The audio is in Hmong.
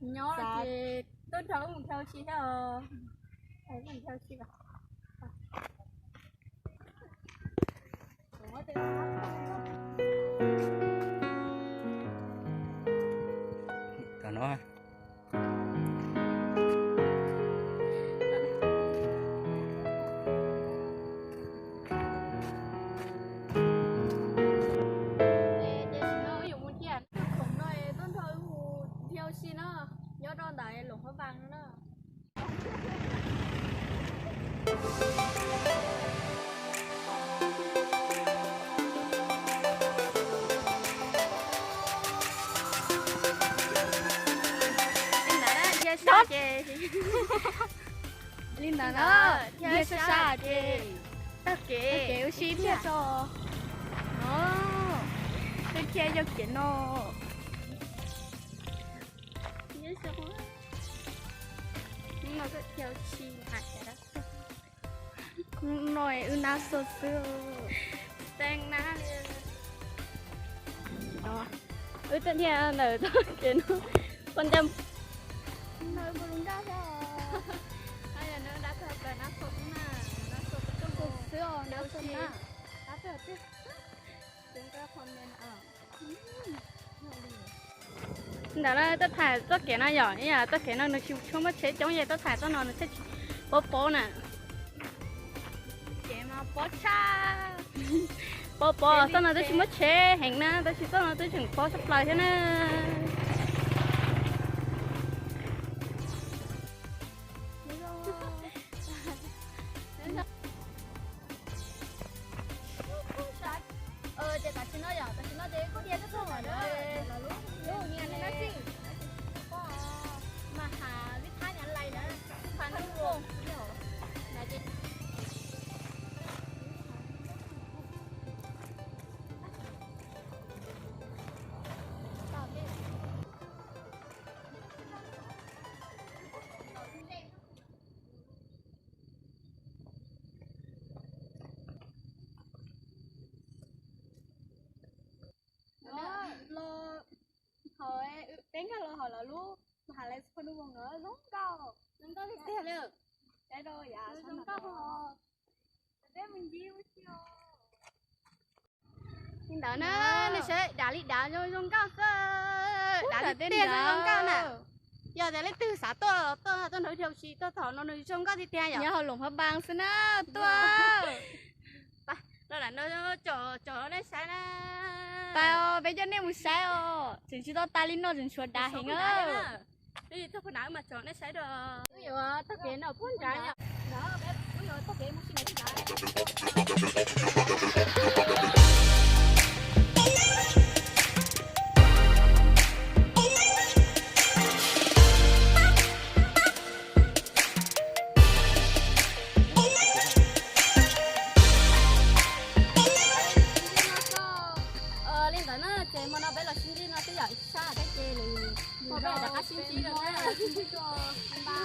Nyob ces tuaj nrog wb mus dhia ua si thiab os. Wb mus dhia ua si. Tam no ces tam no wb yuav mus dhia ntawm khoom no, tuaj nrog wb mus dhia ua si na, nyob rau ntawm Loos Hab Npas no na. Li ntawd na, dhia sab sab ces taug kev, taug kev ua si thiaj tso. Twb dhia yog kev no. Hnub no wb nab xua xwb. Wb twb dhia ntawm txoj kev no, pos ncaj xwb os. Ntawd na, tuaj tham txoj kev no yom, ib yam txoj kev no nws tsis tshua muaj tsheb coob, yog tuaj tham txoj no nws thiaj tsis pob pob na. Pob pob, txoj no twb tsis muaj tsheb heev na, tab sis txoj no twb tseem pob tshaj plaws thiab na. Ces tam sim no yom, tam sim no ces kuj dhia tuaj txog ntawm lub, lub niag ne, mas has lib thab nyav lais na, pha nub voos na ces los hauv, peb nkag los hauv lawv lub mas has lais pha nub voos no zoo nkauj, zoo nkauj tiag tiag li. Zoo nkauj. Li ntawd na, nej saib dav li dav zoo zoo nkauj xwb, dav li tiag zoo nkauj na. Yog tias leej twg xav tuaj los tuaj, tuaj nrog dhia ua si tuaj thaum no nws zoo nkauj tiag tiag yom. Nyob hauv Loos Hab Npas xwb na, tuaj. Pais, peb coj nej mus saib os, tseem tsis tau tas li no tseem tshuav dav heev. Wb yuav taug kev no puag nrad, wb yuav taug kev mus si na. Li ntawd na ces hmo no peb los sib ntsib no twb yog ib sab thiab ces lwm hmo peb rov qab sib ntsib dua na.